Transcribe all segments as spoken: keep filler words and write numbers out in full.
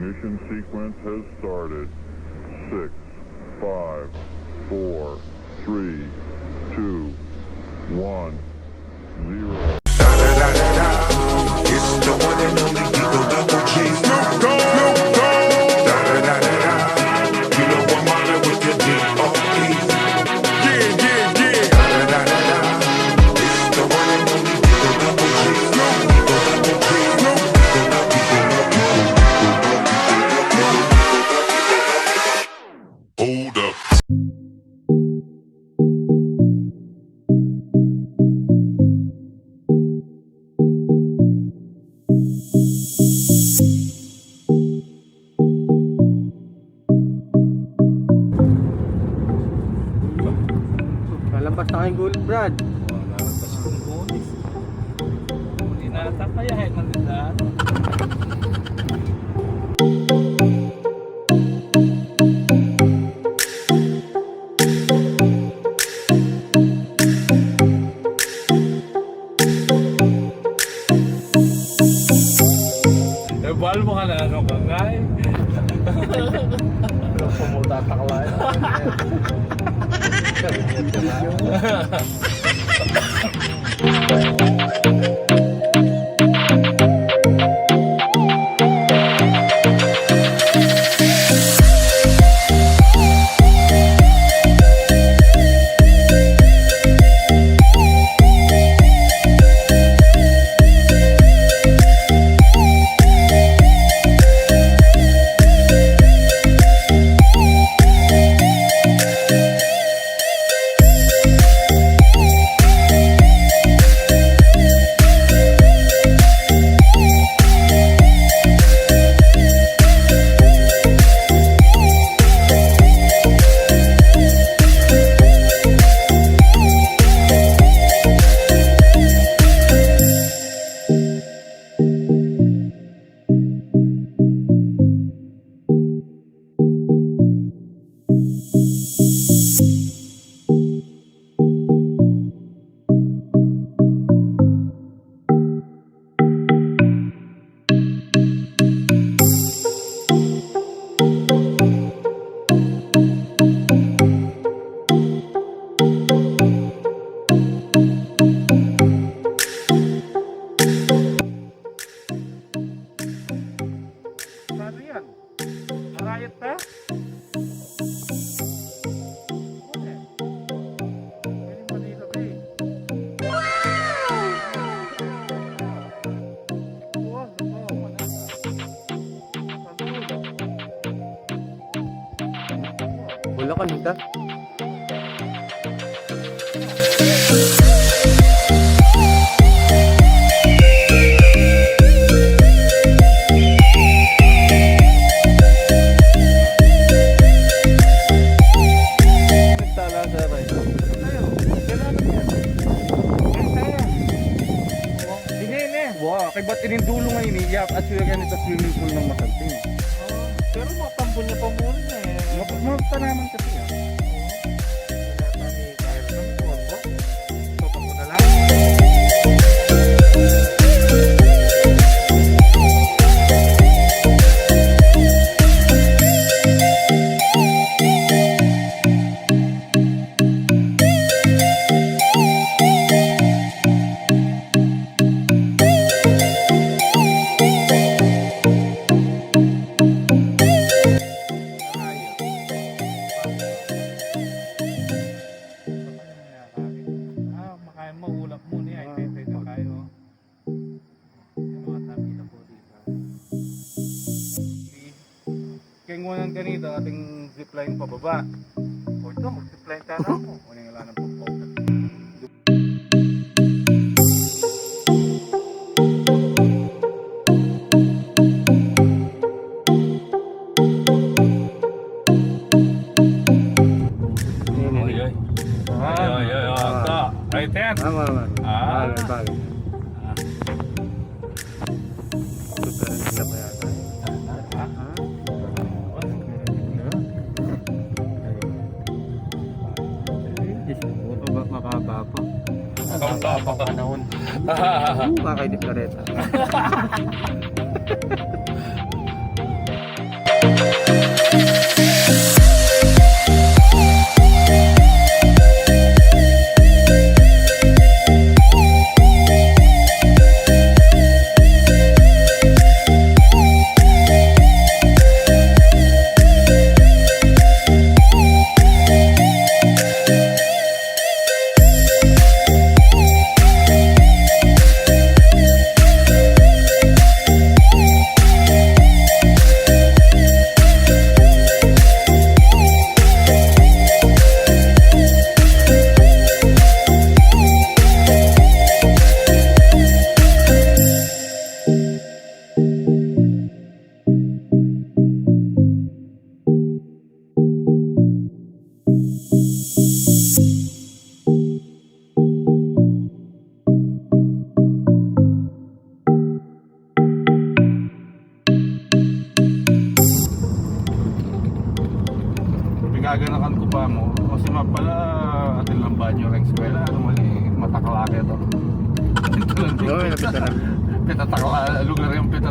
Ignition sequence has started. Six, five, four, three, two, one, zero. It's the one and only Eagle Double G. Snoop Dogg. Snoop Dogg. Da, da, da, da, da. You know I'm mobbing with the D O P. Yeah, yeah, yeah. Da, da, da, da, da. It's the one and only Eagle Double G. Snoop Dogg. Snoop Dogg. Hold up. Lalabas na kayong gulit, Brad. Lalabas yung gulit. Uli na ata kaya, eh, nandun na. Eh, bahal mo ka na, ano ka, ngay? Ano po mo tatakla yan? Paano yan? Marayat pa? Pwede Manila Bay. Wow! Wow! Bulacan, ita. Nagtala sa ray. Ayo, kailangan yan. Ay, kaya. Sige, ne. Wa, kay ba't ining dulu nga ini, yap, at suya kaya nito swimming pool ng Masanting. Ah, pero mga tambol niya pa muna eh. Mga, mga tanaman kasi yan. Oo. Wala pa ni Kyle ng Corvo. Ito pa muna lang. Ah, makain mo, ulap muna yan. Hintay-hintay na tayo. Yung mga tabi na po dito. Kaya ngunan ganito, ating zipline pababa. O ito, mag-zipline tayo na ako. O, yung wala ng pagpaugat. Ay, ay. Ay, ay, ay, ata. Ay, ten. Tama, tama. Ah. Bagay, bagay. Ah. Ito, pero hindi na ba yata? Ah. Ay, Diyos ko, ito ba makaba pa? Makaba pa panahon. Oo, kakainit na rin.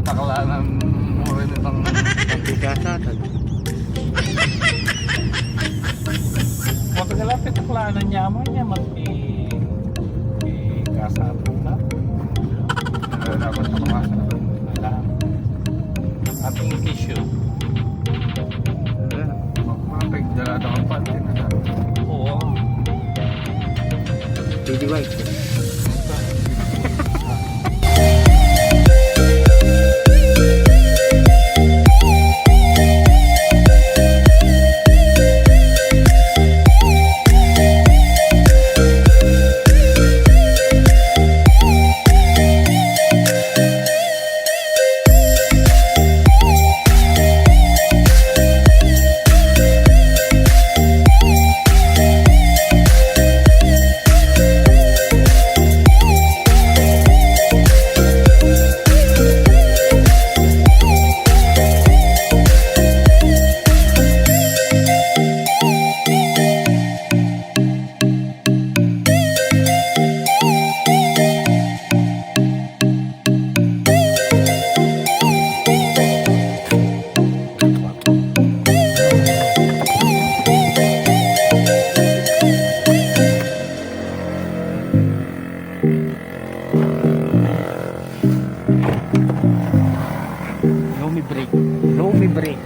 Takla ng mura nitang. Ang bigasatan. Kapag kalapit, takla ng yaman niya, mag-, i-, ikasatan na. Wala dapat sa mga sa wala. Ating tissue. Wala. Mga pagdala daw ang panty na daw. Oo. P D Y. Lomi break. Lomi break.